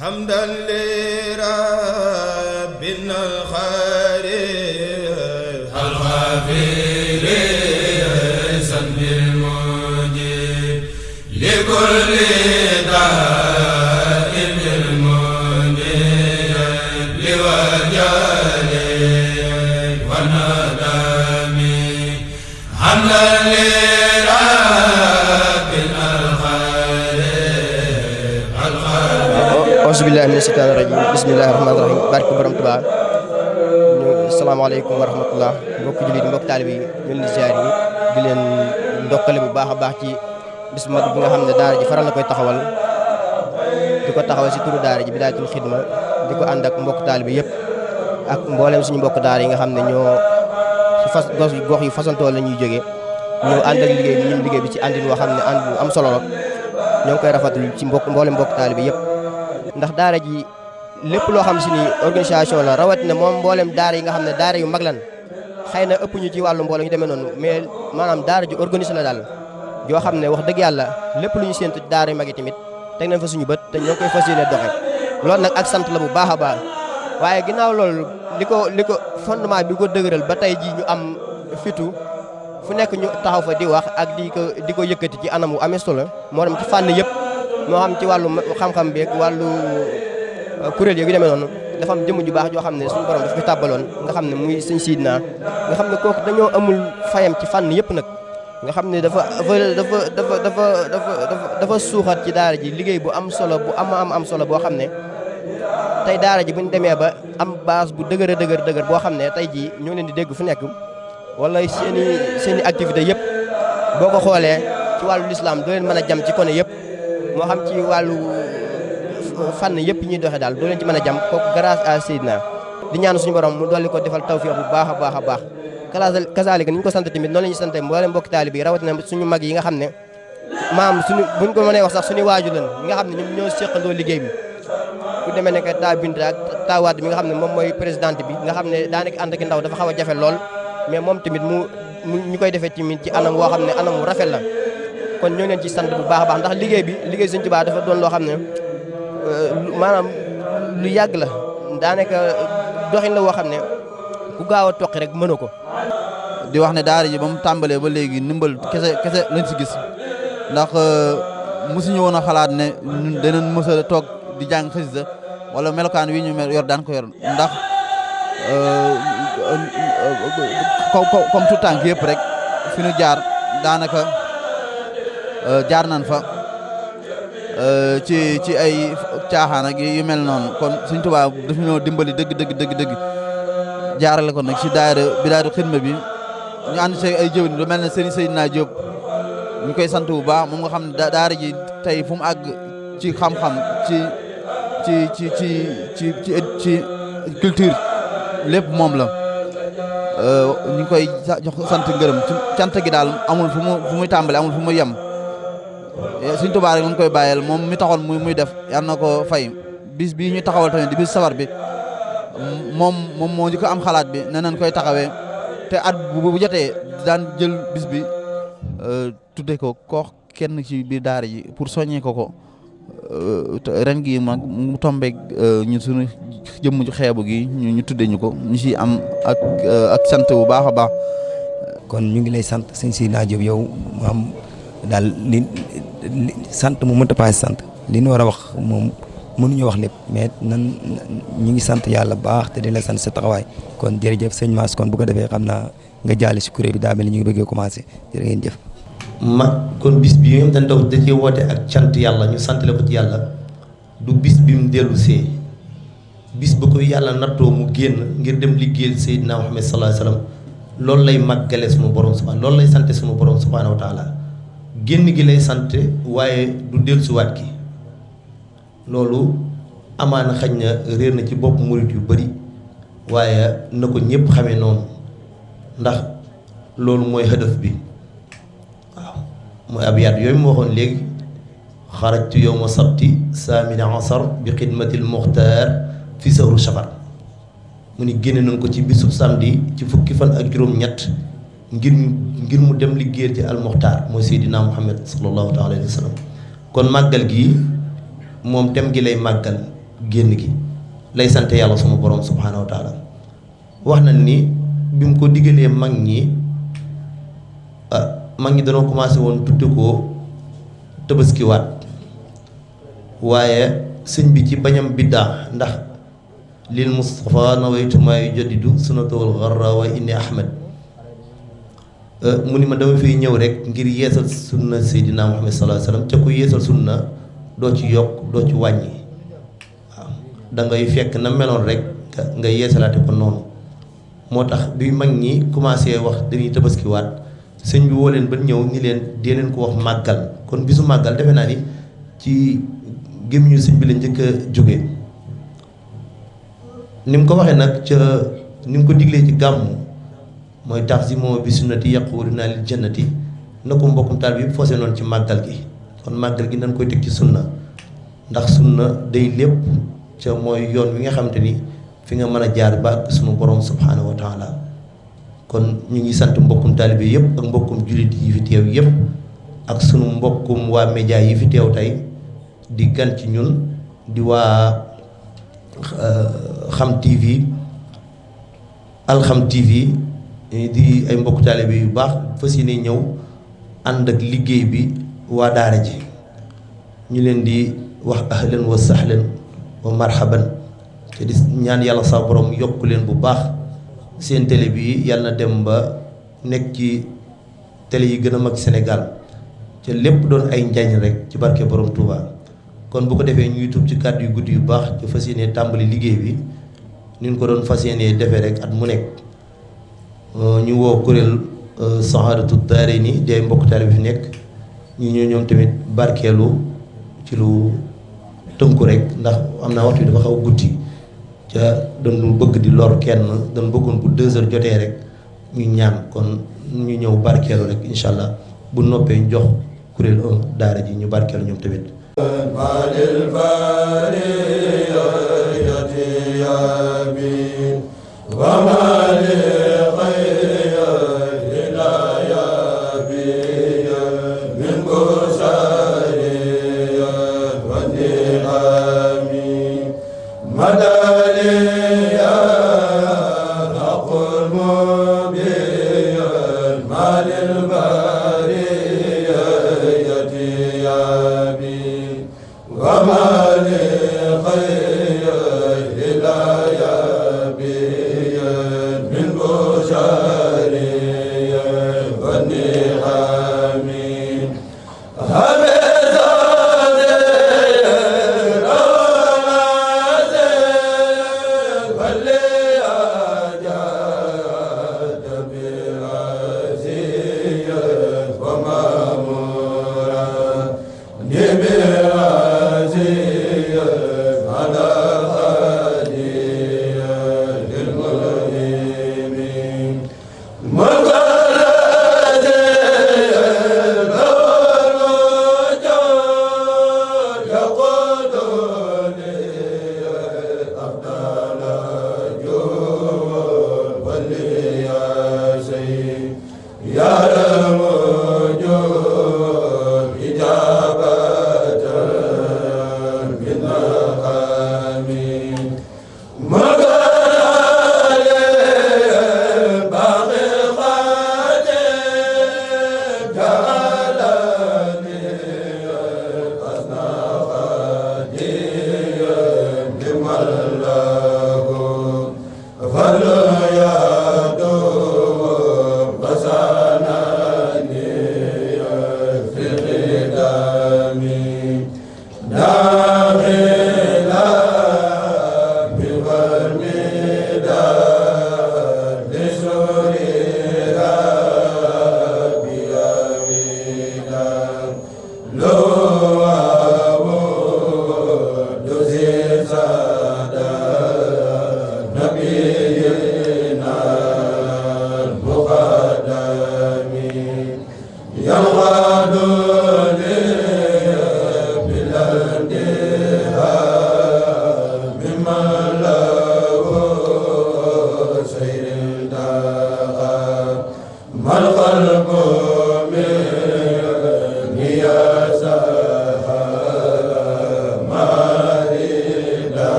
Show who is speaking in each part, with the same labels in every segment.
Speaker 1: حمدا لربنا الخالق الغفير ذنب المجيب لكل داء المنيب لوجل وندم حمدا
Speaker 2: auzu billaahi mina sheytaani rajiim bismillaahi rahmaani rahiim barke borom Tuubaa asalaamaaleykum wa rahmatullah mbokk jullit mbokk taalibe yi ñu leen di ziar yi di leen ndokkale bu baax a baax ci bis mag bi nga xam ne daara ji faral na koy taxawal di ko taxawal si turu daara ji Bidaayatul Xidma di ko ànd ak mbokk taalibe yëpp ak mboolem suñu mbokk daara yi nga xam ne ñoo ci gox yu fasantoo la ñuy jógee ñoo ànd ak liggéey bi ñun liggéey bi ci àndin woo xam ne ànd bu am solo la ñoo ngi koy rafetlu ci mboolem mbokk taalibe yëpp ndax daara ji lépp loo xam si ni organisation la rawatina moom mboolem daara yi nga xam ne daara yu mag lan xëy na ëpp ñu ci wàllu mbooloo ñu demee noonu mais maanaam daara ji organisé la daal yoo xam ne wax dëgg yàlla lépp lu ñu séentu daara yu mag yi tamit teg nañ fa suñu bët te ñoo koy fas yéene doxe loolu nag ak sant la bu baax a baax waaye ginnaaw loolu li ko fondement bi ko dëgëral ba tey ji ñu am fitu fu nekk ñu taxaw fa di wax ak di ko yëkkati ci anam wu amee solo moo dem ci fànn yëpp moo xam ci wàllu xam-xam beeg wàllu kuréel yi yu demee noonu dafa am jëmm ju baax joo xam ne suñu borom dafa fi tàbbaloon nga xam ne muy sëñ Sidna nga xam ne kooku dañoo amul fayam ci fànn yëpp nag nga xam ne dafa suuxat ci daara ji liggéey bu am solo bu am solo boo xam ne tey daara ji bu ñu demee ba am base bu dëgër boo xam ne tey jii ñoo leen di dégg fu nekk wala seeni activité yëpp boo ko xoolee ci wàllu lislaam doo leen mën a jam ci kone yëpp moo xam ci wàllu fànn yëpp ñuy doxee daal doo leen ci mën a jam kooku grâce à Seydina di ñaan suñu borom mu dolli ko defal tawfiq bu baax a baax a baax kasaalika ni ñu ko sant tamit noonu la ñuy sant mboolem mbokki taalibe yi rawatina suñu mag yi nga xam ne maam suñu buñ ko mënee wax sax suñu waaju lan nga xam ne ñoom ñoo seqandoo liggéey bi ku demee ne que taa Binta ak taa Wade mi nga xam ne moom mooy présidente bi nga xam ne daanaka ànd ak ndaw dafa xaw a jafe lool mais moom tamit mu ñu koy defee tamit ci anam woo xam ne anam wu rafet la kon ñoo leen ci sant bu baax a baax ndax liggéey Sëñ Tuubaa dafa doon loo xam ne maanaam lu yàgg la daanaka doxin la woo xam ne ku gaaw a toqi rek mënu ko.
Speaker 3: di wax ne daara ji ba mu tàmbalee ba léegi ndimbal kese lañ si gis ndax mosuñu woon a xalaat ne ñun danañ mës a toog di jàng xasida wala melokaan wi ñu yor daan ko yor ndax comme tout tànk yëpp rek fi ñu jaar daanaka jaar nañ fa ci ay caaxaan ak yu mel noonu kon Sëñ Tuubaa daf ñoo dimbali dëgg jaarale ko nag ci daara Bidaayatul Xidma bi ñu ànd see ay jëwriñ lu mel ne Serigne Seydina Diop ñu koy sant bu baax moom nga xam ne daara ji tey fu mu àgg ci xam-xam ci culture lépp moom la ñu koy jox sant ngërëm cant gi daal amul fu muy tàmbale amul fu muy yem Sëñ Tuubaa rek lañ koy bàyyeel moom mi taxoon muy def yal na ko fay bis bii ñu taxawal tamit di bis safar bi moom moo njëkk am xalaat bi ne nañ koy taxawee te at bu jotee daan jël bis bi tudde ko kenn ci biir daara ji pour soññee ko ren gi mag mu tombeeg ñu suñu jëmm ju xeebu gi ñu tudde ñu ko ñu ci am ak sant bu baax a baax.
Speaker 4: kon ñu ngi lay sant sëñ Sidna Diop yow maam daal li sant mu mënta paase sant li ñu war a wax moom mënuñu wax lépp mais nan ñu ngi sant yàlla baax te di la sant sa taxawaay kon jërëjëf sëñ Mass kon bu ko defee xam naa nga jàll si kuréel bi daa mel ni ñu ngi bëggee commencé jërë ngeen jëf.
Speaker 5: kon bis bi ñoom dañ daw da cee woote ak cant yàlla ñu sant la ko ci yàlla du bis bi mu dellu see bis ba ko yàlla nattoo mu génn ngir dem liggéeyal Seydina Muhammad sallallahu alayhi wasallam loolu lay màggale sunu borom subhanahu loolu lay sante sunu borom subhanahu wa taala génn gi lay sant waaye du dellusiwaat gi loolu amaana xañ na réer na ci bopp murit yu bari waaye na ko ñëpp xamee noonu ndax loolu mooy hëdëf bi waaw mooy abyaat yooyu mu waxoon léegi xarajtu yowma sabti saamina asar bi xidmatil muxtaar fi sahru safar mu ni génne nañ ko ci bisub samedi ci fukki fan ak juróom-ñett ngir mu dem liggéeyal ci almuxtaar mooy Seydina Muhammad sallallahu taala alayhi wa sallam kon màggal gi moom tem gi lay màggal génn gi lay sant yàlla suma borom subhaanahu wa taala. wax na ni bi mu ko diggalee mag ñi danoo commencé woon tudde ko tëbaskiwaat waaye sëñ bi ci bañam biddaa ndax lil Mustafa nawaytu maa yujaddidu sunnatawal gharra wa inni Ahmad mu ni ma dama fiy ñëw rek ngir yeesal sunna Seydina Muhammad sallallahu alayhi wasallam ca ku yeesal sunna doo ci yokk doo ci wàññi waaw da ngay fekk na meloon rek nga yeesalaate ko noonu moo tax bi mag ñi commencé wax dañuy tabaskiwaat sëñ bi woo leen ba ñëw ni leen dee leen ko wax màggal kon bisu màggal defe naa ni ci gémmiñu sëñ bi la njëkk a jóge ni mu ko waxee nag ca ni mu ko diglee ci gàmmu mooy tax si moo bi sunnati yaquluna lil jannati na ko mbokkum taal bi yëpp foosee noonu ci màggal gi kon màggal gi dañ koy teg ci sunna ndax sunna day lépp ca mooy yoon wi nga xamante ni fi nga mën a jaar ba ak sunu borom subhanahu wa taala kon ñu ngi sant mbokkum taalibe yëpp ak mbokkum jullit yi fi teew yëpp ak sunu mbokkum waa média yi fi teew tey di gan ci ñun di waa Xam TV Alxam TV di ay mbokku taalibe yu baax fas yéene ñëw ànd ak liggéey bi waa daara ji ñu leen di wax ahlan wa sahlan wa marhaban te di ñaan yàlla sa borom yokk leen bu baax seen télé bi yàlla na dem ba nekk ci télé yi gën a mag Sénégal te lépp doon ay njariñ rek ci barke borom Touba. kon bu ko defee ñuy tub ci kàddu yu guddi yu baax ci fas yéene tàmbali liggéey bi ni ñu ko doon fas yéene defee rek at mu nekk ñu woo kuréel Sahadatu Daarayni di ay mbokk taalibe bi fi nekk ñu ñëw ñoom tamit barkeelu ci lu tënku rek ndax am naa waxtu bi dafa xaw a guddi ca dañu bëgg di lor kenn dañu bëggoon bu 2 heures jotee rek ñu ñaan kon ñu ñëw barkeelu rek incha allah bu noppee ñu jox kuréel daara ji ñu barkeelu ñoom tamit.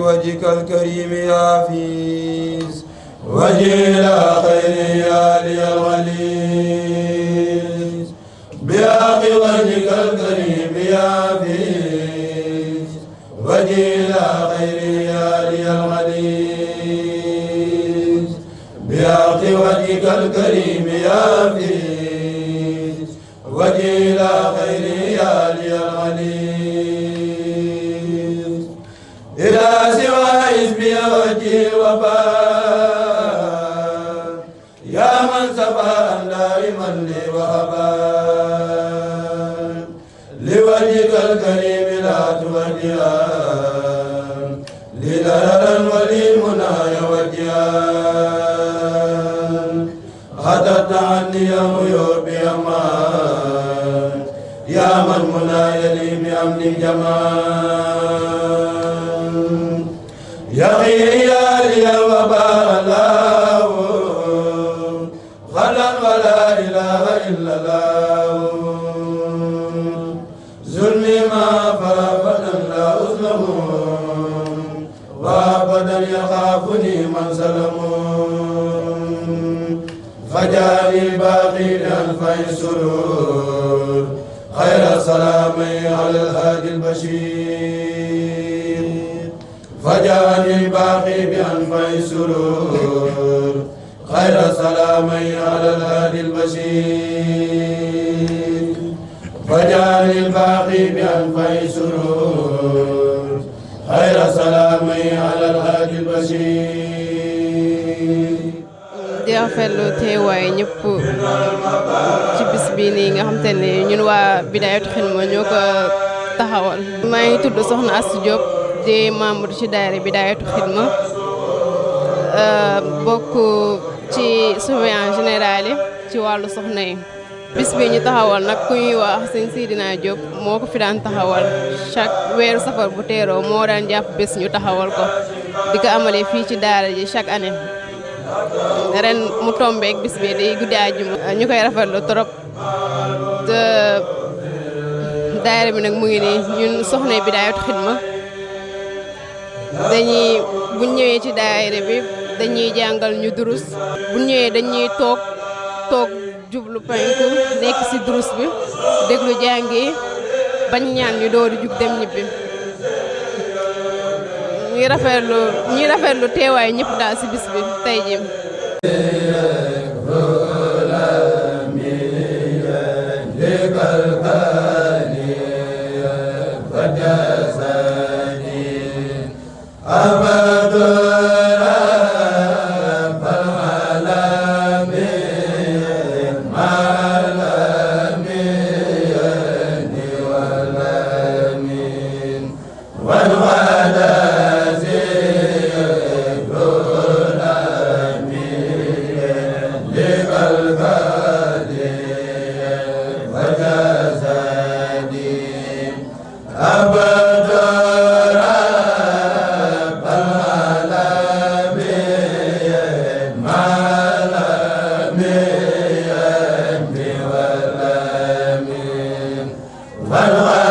Speaker 1: وجهك الكريم يا فيز وجه خير يا لي الوليد بحق وجهك الكريم يا فيز وجه خير يا لي الوليد بحق وجهك الكريم يا فيز وجه خير يا لي الوليد إلى سوى حزبي وجهي وباء يا من سبى دائما لي وهباء لوجهك الكريم لا توجها لدررا ولمناي وجها خطت عني غيور بأمان يا من مناي لي بأمن جمال يقي يا لي الوباء الله غلا ولا إله إلا الله ظلمي ما فأبدا لا أظلم وأبدا يخافني من ظلم فجعل الباقي لأنفع السرور خير سلامي على الهادي البشير فجعلني الباقي بأنفع السرور خير سلامي على الهادي البشير فجعلني الباقي بأنفع السرور خير سلامي على الهادي البشير
Speaker 6: di rafetlu teewaay ñëpp ci bis bii nii nga xam te ne ñun waa Bidayatul Xidma ñoo ko taxawal. maa ngi tudd Soxna Astou Diop di membre ci daayira Bidayatul Xidma bokk ci surveillant général yi ci wàllu soxna yi. bis bi ñu taxawal nag ku ñuy wax sëñ Seydina Diop moo ko fi daan taxawal chaque weeru safar bu teeroo moo daan jàpp bés ñu taxawal ko di ko amalee fii ci daara ji chaque année. ren mu tombeek bis bi di guddi àjjuma ñu koy rafetlu trop te daayira bi nag mu ngi nii ñun soxna Bidayatul Xidma bu ñëwee ci daayira bi dañuy jàngal ñu durus bu ñëwee dañuy toog jublu penku nekk ci durus bi déglu jàngi bañ ñaan ñu door di jug dem ñibbi ñuy rafetlu teewaay ñëpp daal ci bis bi tey ji
Speaker 1: Hare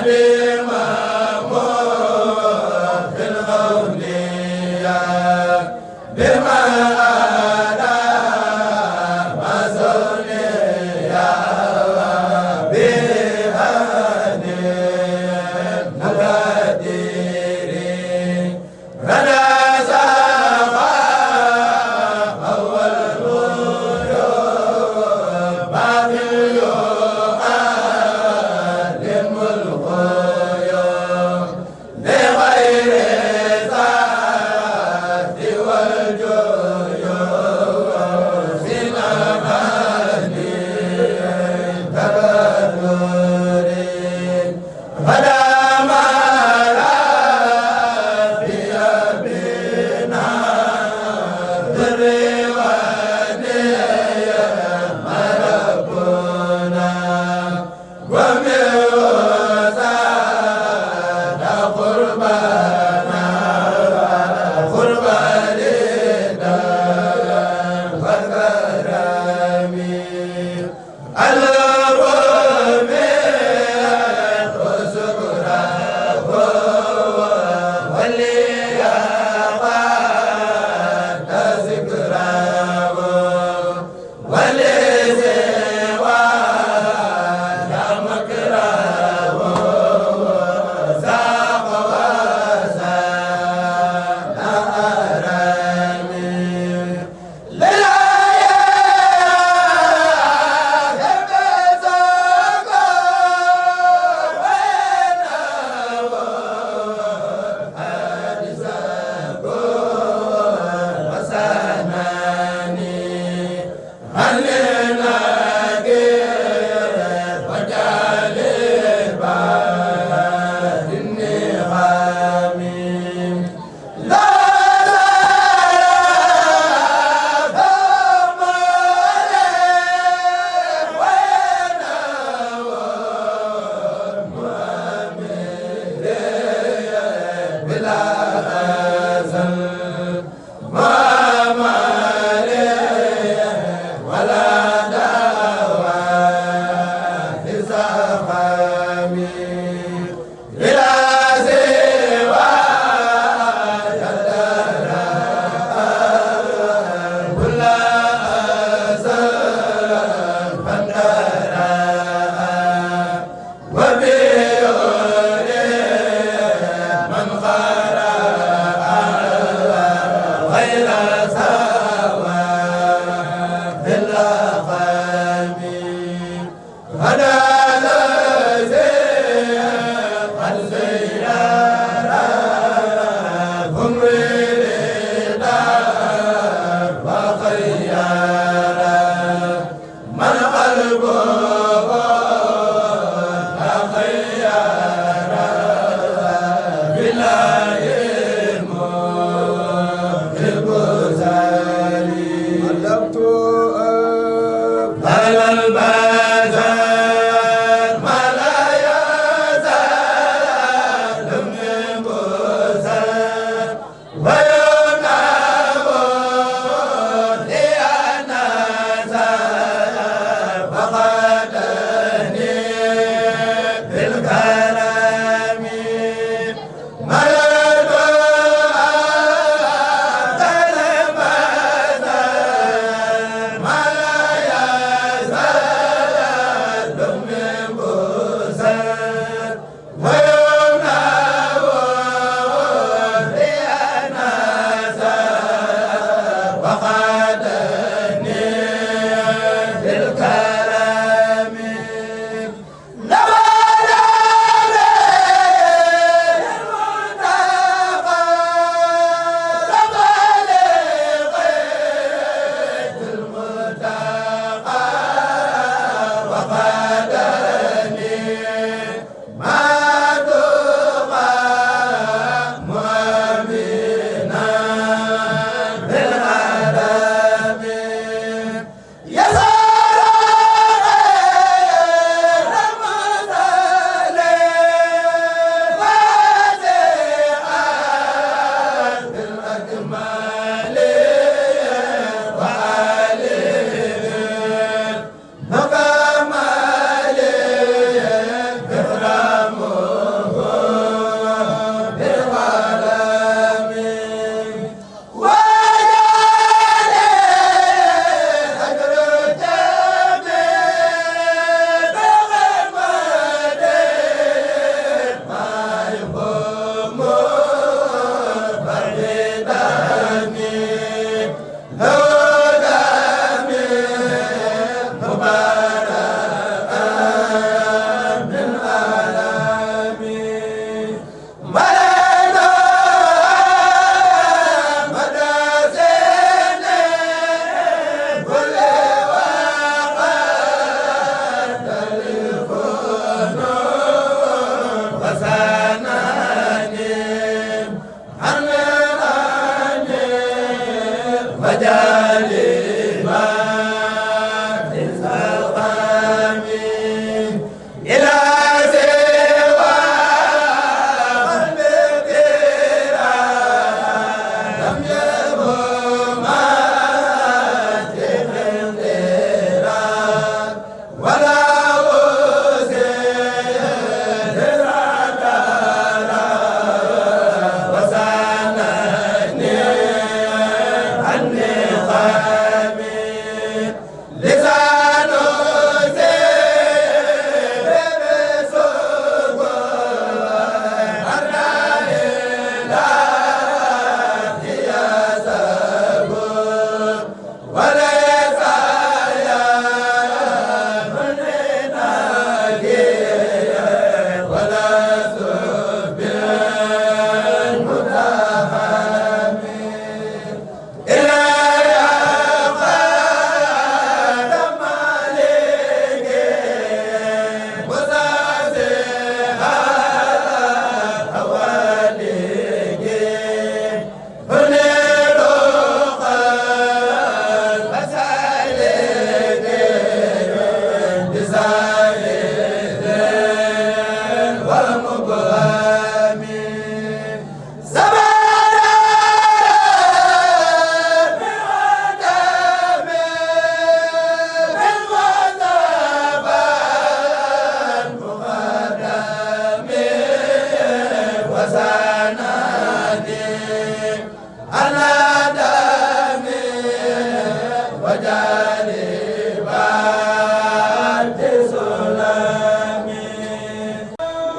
Speaker 1: Wa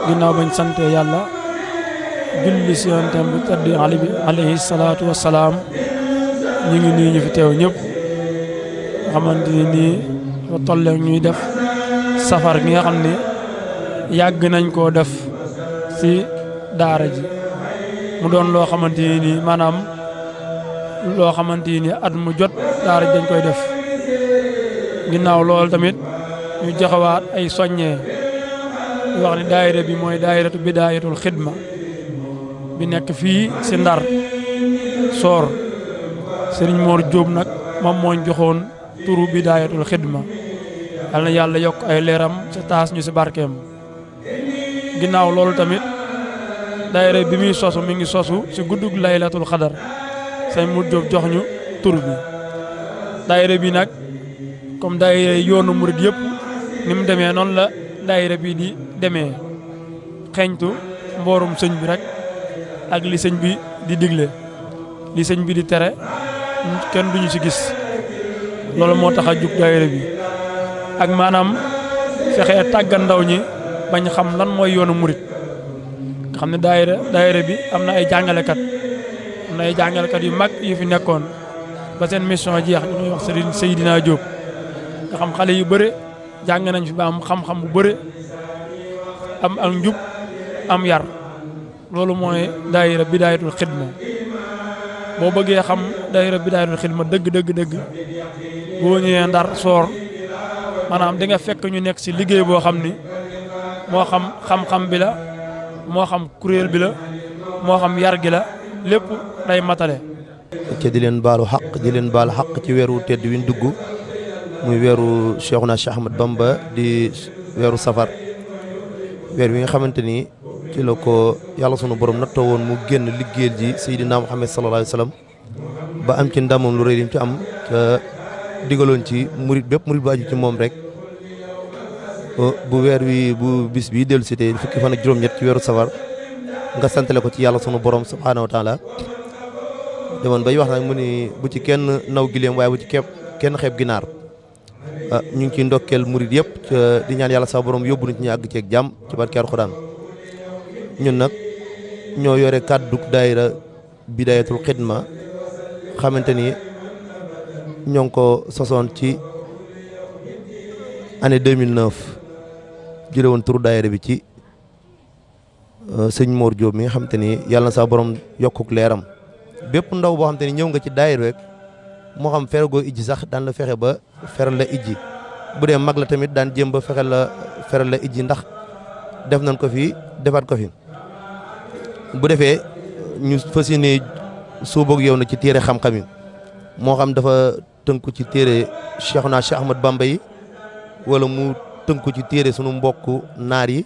Speaker 7: ginnaaw bañ sante yàlla julli si yontem bu tedd alayhi salaatu wasalaam ñu ngi nii ñu fi teew ñëpp xamante ni nii fa tolle ñuy def safar gi nga xam ne yàgg nañ koo def si daara ji mu doon loo xamante ni nii maanaam loo xamante ni at mu jot daara ji dañ koy def ginnaaw loolu tamit ñu joxewaat ay soññee wax ni daayira bi mooy daayiratu bidaayatul xidma bi nekk fii si Ndar soor Serigne Mor Diop nag moom mooñ joxoon turu bidaayatul xidma yal na yàlla yokk ay leeram sa taas ñu si barkeem ginnaaw loolu tamit daayira bi muy sosu mi ngi sosu si guddug laylatul xadar Serigne Mor Diop jox ñu tur bi daayira bi nag comme daayira yoonu murid yëpp ni mu demee noonu la daayira bi di demee xeeñtu mboorum sëñ bi rek ak li sëñ bi di digle li sëñ bi di tere kenn duñu ci gis loolu moo tax a jug daayira bi ak maanaam fexe tàggat ndaw ñi bañ xam lan mooy yoonu murit nga xam ne daayira bi am na ay jàngalekat yu mag yu fi nekkoon ba seen mission jeex ñu koy wax Serigne Seydina Diop nga xam xale yu bëre jàng nañ fi ba am xam-xam bu bëre am ak njub am yar loolu mooy daayira bidaayatul xidma boo bëggee xam daayira bidaayatul xidma dëgg boo ñëwee Ndar soor maanaam di nga fekk ñu nekk ci liggéey boo xam ni moo xam xam-xam bi la moo xam kuréel bi la moo xam yar gi la lépp day matale.
Speaker 5: te di leen baalu xaq ci weeru tedd wi ñu dugg muy weeru Cheikhuna Cheikh Ahmad Bamba di weeru safar weer wi nga xamante ni ci la ko yàlla sunu borom nattoo woon mu génn liggéeyal ji Seydina Muhammad sallallahu alayhi wa sallam ba am ci ndamam lu rëy lim ci am te digaloon ci murit bépp murit bu aju ci moom rek bu weer wi bu bis bi dellu si te fukki fan ak juróom-ñett ci weeru safar nga santale ko ci yàlla sunu borom subhaanahu wa taala demoon bay wax nag mu ni bu ci kenn naw gileem waaye bu ci kenn xeeb ginaar ñu ngi ciy ndokkeel murit yëpp di ñaan yàlla sa borom yóbbu nañ ci ñu àgg ceeg jàmm ci barke Alxuraan ñun nag ñoo yore kàddu daayira bidaayatul xidma xamante ni ñoo ngi ko sosoon ci année 2009 jële woon turu daayira bi ci sëñ Mor Diop mi nga xamante ni yàlla na sa borom yokkuk leeram bépp ndaw boo xamante ni ñëw nga ci daayira rek moo xam fere goo ijji sax daan la fexe ba feral la ijji bu dee mag la tamit daan jéem ba feral la ijji ndax def nañ ko fi defaat ko fi bu defee ñu fas yéene suuboog yow na ci téere xam-xam yi moo xam dafa tënku ci téere Cheikhuna Cheikh Ahmad Bamba yi wala mu tënku ci téere sunu mbokku naar yi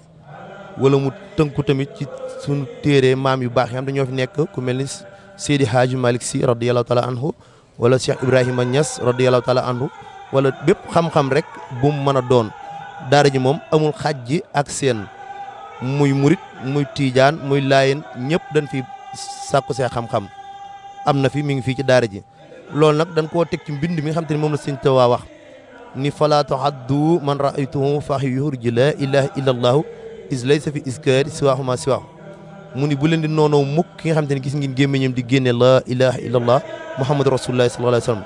Speaker 5: wala mu tënku tamit ci sunu téere maam yu baax yi xam dañoo fi nekk ku mel ni Seydi Hadji Malick Sy radiyallahu taala anhu wala Cheikh Ibrahima Niass radiyallahu taala anhu wala bépp xam-xam rek bu mu mën a doon daara ji moom amul xaaj ji ak seen muy murit muy tiijaan muy laayeen ñëpp dañ fi sàkku see xam-xam am na fi mi ngi fii ci daara ji loolu nag dañ koo teg ci mbind mi nga xam te ne moom la Sëñ Tuubaa wax ni fala tuhaddu man raaytuhu fa yuxriju la ilaha illa allahu is laysa fi iskaari siwaahuma siwaahu mu ni bu leen di noonoo mukk ki nga xam te ne gis ngeen gémmiñam di génne la ilaha illa allah muhammadu rasulullah sallallahu alayhi wa sallam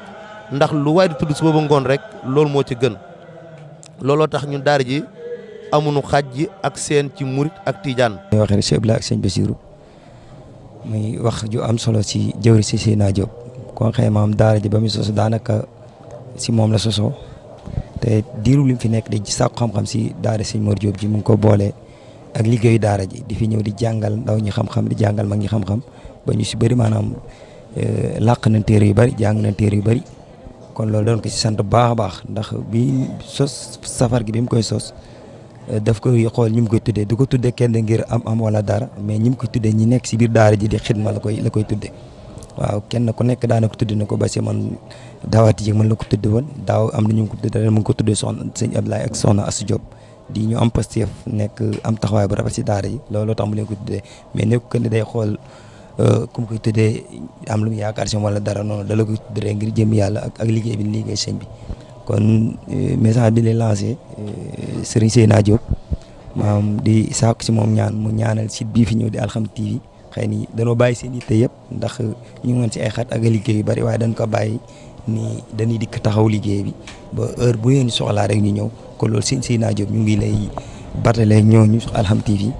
Speaker 5: ndax lu waay di tudd suba ba ngoon rek loolu moo ci gën looloo tax ñun daara ji amuñu xaaj ji ak seen ci murit ak tijaan.
Speaker 4: may waxee rek Cheikh Ibrahima ak sëñ Bassirou muy wax ju am solo ci jëwri si Seydina Diop kon xëy maam daara ji ba muy soso daanaka si moom la sosoo te diiru li mu fi nekk di sàkku xam-xam si daara sëñ Mor Diop ji mu ngi ko boole ak liggéeyu daara ji di fi ñëw di jàngal ndaw ñi xam-xam di jàngal mag ñi xam-xam ba ñu si bëri maanaam làq nañ téere yu bëri jàng nañ téere yu bëri kon loolu doon ko si sant bu baax a baax ndax bi sos safar gi bi mu koy sos daf koy xool ñu mu koy tuddee du ko tuddee kenn ngir am wala dara mais ñi mu koy tuddee ñi nekk si biir daara ji di xidma la koy tuddee waaw kenn ku nekk daana ko tuddee na ko ba si man daawaati jéeg man la ko tuddee woon daaw am na ñu ko tuddee mu ngi ko tuddee soxna sëñ Ablaye ak soxna Assou Diop di ñu am Pastef nekk am taxawaay bu rafet si daara ji looloo tax mu leen ko tuddee mais nekk que ne day xool ku mu koy tuddee am lu mu yaakaar si wala dara noonu da la koy tuddee ngir jëm yàlla ak liggéey bi liggéey sëñ bi kon message bi lay lancé Serigne Seydina Diop maam di saako si moom ñaan mu ñaanal site bii fi ñëw di Alxam TV xëy ni danoo bàyyi seen yitte yëpp ndax ñu ngi si ay xat ak liggéey yu bari waaye dañ ko bàyyi ni dañuy dikk taxaw liggéey bi ba heure bu ngeen soxlaa rek ñu ñëw kon loolu Serigne Seydina Diop ñu ngi lay batale ñooñu Alxam TV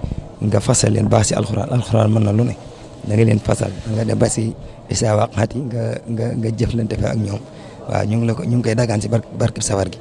Speaker 4: nga fasal leen baax si alxuraan mën na lu ne da nga leen fasal nga dem ba si isa waqat yi nga jëflante fa ak ñoom waaw ñu ngi koy dagaan si barke safar gi